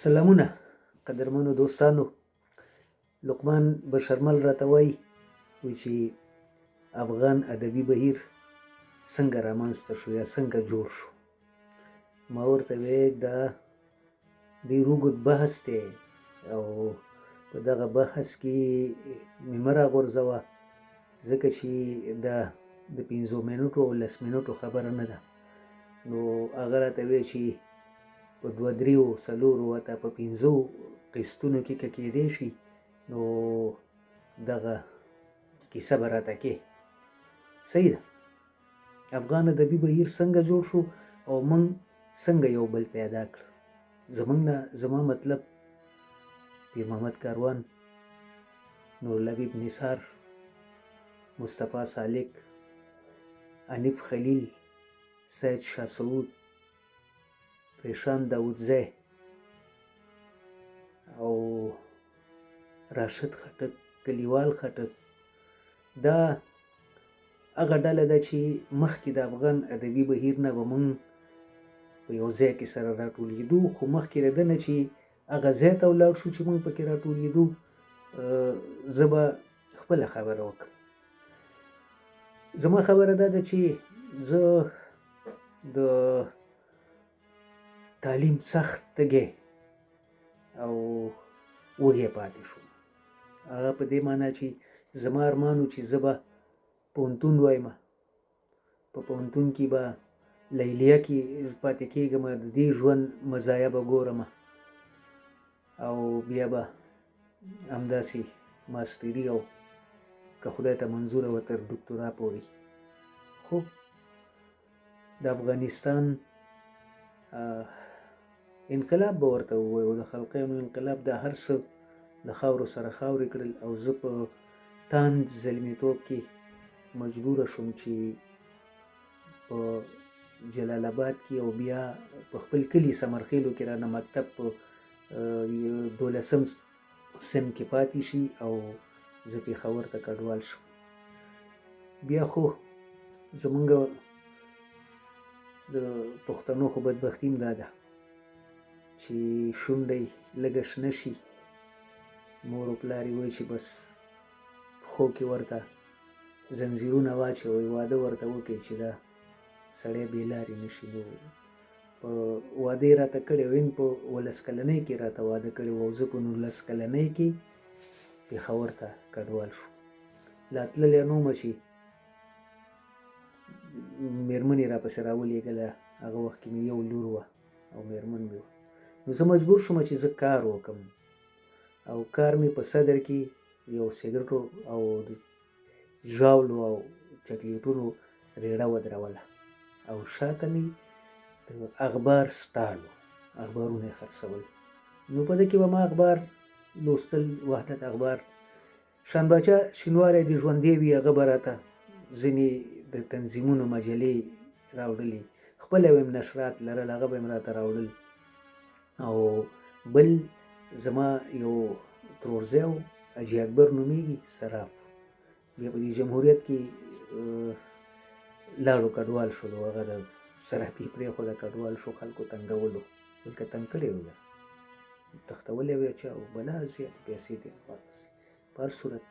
سلامونه قدرمنو دوستانو. لقمان بشرمل راته وایي وی چې افغان ادبي بهیر څنګه رامنځته شو یا څنګه جوړ شو. ما ورته وی دا ډېر اوږد بحث دی او په دغه بحث کې مې مه راغورځوه، ځکه چې دا د 5 منټو او 10 منټو خبره نه ده. نو هغه راته وی چې په 2، 3، 4 حتی په 5 قسطونو کې که کېدی شي نو دغه کیسه به راته کې. صحیح ده. افغان ادبي بهیر څنګه جوړ شو او موږ څنګه یو بل پیدا کړ؟ زمونږ نه زما مطلب پیر محمد کاروان، نور لبیب نثار، مصطفی سالک، انیف خلیل، سید شاه سعود، پریشان داودزی او راشد خټک، کلیوال خټک. دا هغه ډله ده چې مخکې د افغان ادبي بهیر نه به مونږ په یو ځای کې سره راټولېدو، خو مخکې له ده نه چې هغه ځای ته ولاړ شو چې مونږ پکې راټولېدو، زه به خپله خبره وکړم. زما خبره دا ده چې زه د تعلیم سخت تږی او وږی پاتې شوم. هغه په دې معنا چې زما ارمان و چې زه به پوهنتون وایم، په پوهنتون کې به لیلیه کې پاتې کېږم، د دې ژوند مزایا به ګورم او بیا به همداسې ماستري او که خدای ته منظوره وه تر ډوکتورا پورې. خو د افغانستان انقلاب به ورته ووایو، د خلقیانو انقلاب دا هر څه له خاورو سره خاورې کړل او زه په تاند زلمیتوب کې مجبوره شوم چې په جلال آباد کې او بیا په خپل کلي سمرخیلو کې رانه مکتب په 12 سن کې پاتې شي او زه پېښور ته کډوال شم. بیا خو زمونږ د پښتنو خو بدبختي هم دا ده چې شونډه یې لږه شنه شي، مور او پلار یې وایي چې بس پښو کې ورته زنځیرونه واچوئ، واده ورته وکړئ چې دا سړی بې لارې نه شي. نو په واده یې راته کړی و، ان په 18 کلنۍ کې راته واده کړی و او زه په 19 کلنۍ کې پېښور ته کډوال شوم. لا تللی نه وم چې مېرمنې راپسې راولېږله. هغه وخت کې مې یو لور وه او مېرمن مې وه. نو زه مجبور شوم چې زه کار وکړم او کار مې په صدر کې یو سګرټو او د ژاولو او چاکلیټونو ریړه ودروله او شاته مې د اخبار سټال و، اخبارونه یې خرڅول. نو په ده کې به ما اخبار لوستل، وحدت اخبار. شان باچا شینواری دې ژوندی وي، هغه به راته ځینې د تنظیمونو مجلې راوړلې، خپله به یې نشرات لرل، هغه به یې راته راوړل. او بل زما یو ترورزی و، حاجي اکبر نومېږي، صراف، بیا په دې جمهوریت کې لاړو کډوال شولو، هغه د صرافي پرېښوده، کډوال شو، خلکو تنګولو، بلکې تنګ کړی و، تښتولی وی چا او بلا زیاتې پیسې ترې واخیستې. په هر صورت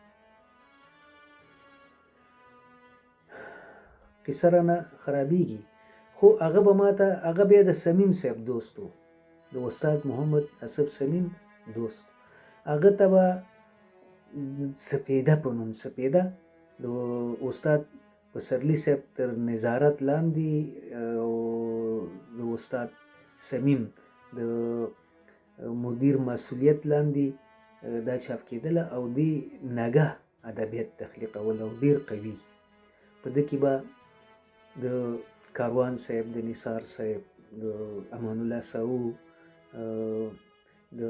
قصه رانه خرابېږي. خو هغه به ماته، هغه بیا د صمیم صاحب دوست و، د استاد محمد اصف صمیم دوست، هغه ته به سپیده په نوم، سپیده د استاد پسرلي صاحب تر نظارت لاندې او د استاد صمیم د مدیر مسؤلیت لاندې دا چاپ کېدله او دی نګه ادبیات تخلیقول او ډیر قوي. په ده کې به د کاروان صاحب، د نثار صاحب، د امان الله ساو، د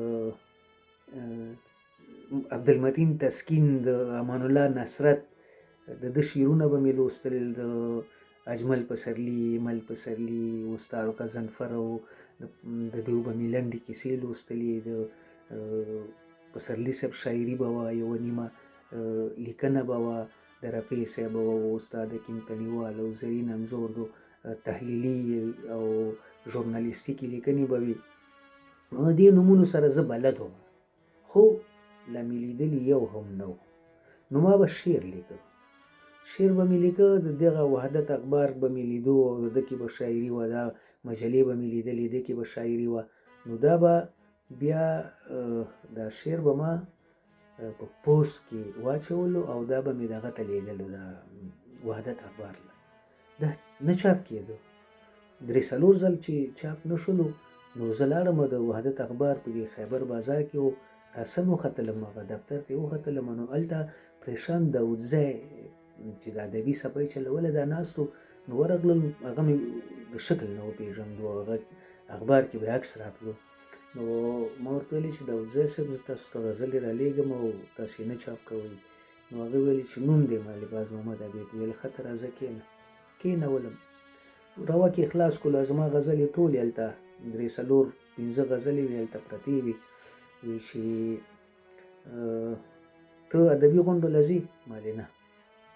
عبدالمتین تسکین، د امان الله نصرت، د ده شعرونه به مې لوستل، د اجمل پسرلي، ایمل پسرلي، استاد غضنفر او د دوی به مې لنډې کیسې لوستلې، د پسرلي صاحب شاعري به وه، یوه نیمه لیکنه به وه، د رفیع صاحب او استاد حکیم تڼیوال او زرین انځور دو تحلیلي او ژورنالیستیکې لیکنې به وي. نو دې نومونو سره زه بلد وم، خو لا مې لیدلي یو هم نه و. نو ما به شعر لیکه، شعر به مې لیکه، د دغه وحدت اخبار به مې لیدو او د ده کې به شاعري وه، دا مجلې به مې لیدلې، ده کې به شاعري وه. نو دا به بیا دا شعر به ما په پوسټ کې واچولو او دا به مې دغه ته لیږلو، دا وحدت اخبار له. دا نه چاپ کېده. درې څلور ځل چې چاپ نه شولو، نو زه لاړم د وحدت اخبار په دې خیبر بازار کې و، راسم وختلم، هغه دفتر ته وختلم. نو هلته پریشان داودزی چې د ادبي څپۍ چلوله دا ناست و. نو ورغلم، هغه مې د شکل نه وپېژندو، هغه اخبار کې به عکس راتلو. نو ما ورته ویلې چې داودزی صاحب، زه تاسو ته غزلې رالیږم او تاسې نه چاپ کوئ. نو هغه ویلې چې نوم دی؟ ما باز محمد عابد. ویل ښه ته راځه کښېنه. کښېنولم، روا کې خلاص کړو، زما غزلې ټولې هلته درې څلور پنځه غزلې وې هلته پرتې وې. وی چې ته ادبي غونډو له ځې؟ ما ویل نه.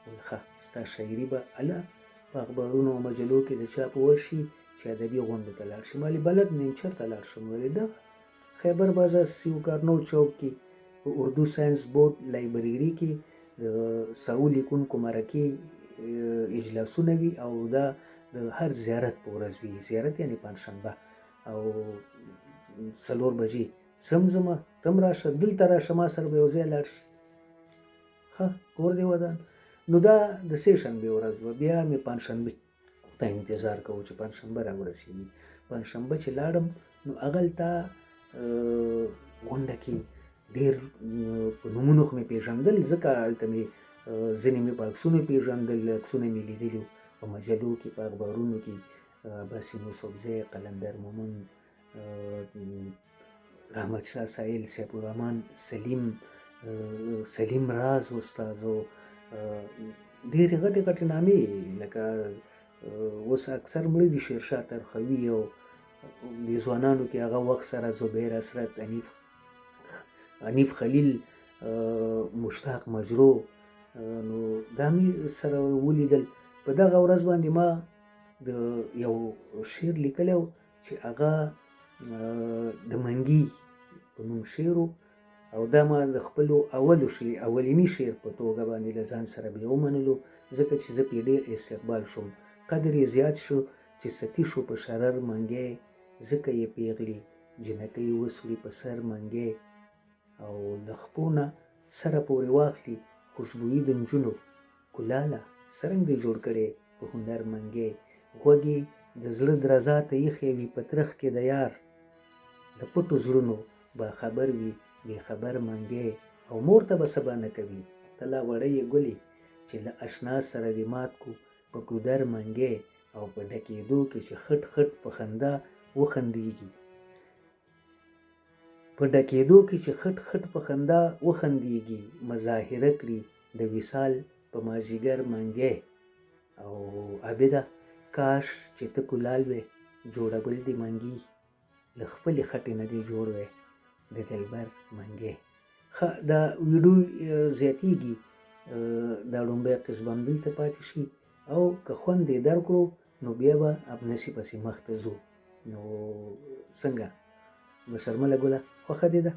وایي ښه، ستا شاعري به هله په اخبارونو او مجلو کې د چاپ وړ شي چې ادبي غونډو ته لاړ شي. ما ویل بلد نه یم، چېرته لاړ شم؟ ویل دغه خیبر بازار سیوکارنو چوک کې په اردو ساینس بورډ لایبریري کې د ساو لیکونکو مرکې اجلاسونه وي، او دا د هر زیارت په ورځ وي، زیارت یعنې پنجشنبه، او 4 بجې زمزمه تم راشه، دلته راشه، ما سره به یو ځای لاړ شي. ښه کور دې ودان. نو دا د سې شنبې ورځ وه. بیا مې پنجشنبې ته انتظار کوو چې پنجشنبه راورسېږي. پنجشنبه چې لاړم، نو هغلته غونډه کې ډېر په نومونو خو مې پېژندل، ځکه هلته مې ځینې مې په عکسونو پېژندل، عکسونه مې لیدلي په مجلو کې، په اخبارونو کې، عباسین یوسفزی، قلندر مومند، رحمت شاه ساحل، سیف الرحمن سلیم، سلیم راز استاد، ډېرې غټې غټې نامې، لکه اوس اکثر مړه دي، شیرشاه ترخوي، او د ځوانانو کې هغه وخت سره زبیر حسرت، حنیف خلیل، مشتاق مجرو، نو دا مې سره ولیدل. په دغه ورځ باندې ما د یو شعر لیکلی و چې هغه د منګي په نوم شعر و، او دا ما د خپلو اولو شعر، اولیني شعر په توګه باندې له ځان سره بیا ومنلو، ځکه چې زه پرې ډېر استقبال شوم. قدر یې زیات شو چې ستي شو په شرر منګی، ځکه یې پیغلې جنکۍ وسوې په سر منګی، او له خپو نه سره پورې واخلي خوشبویي د نجونو، کلاله څرنګه دې جوړ کړی په هنر منګی، غوږ یې د زړه درزا ته ایښی وي په ترخ کې د یار، له پټو زړونو باخبر وي بې خبر منګی، او مور ته به سبا نه کوي ته لا وړه یې ګلې، چې له اشنا سره دې مات کو په ګودر منګی، او په ډکېدو کې چې خټ خټ په خندا وخندېږي، په ډکېدو کې چې خټ خټ په خندا وخندېږي، مظاهره کړي د وصال په مازیګر منګی. او عابده کاش چې ته کلال وې، جوړول دې منګي، له خپلې خټې نه دې جوړ وی د دلبر منګی. ښه دا ویډیو زیاتیږي، دا ړومبی قسم به همدلته پاتې شي، او که خوند یې درکړو نو بیا به ابنسي پسې مخته ځو. نو څنګه بشرمله ګله، خوښه دې ده؟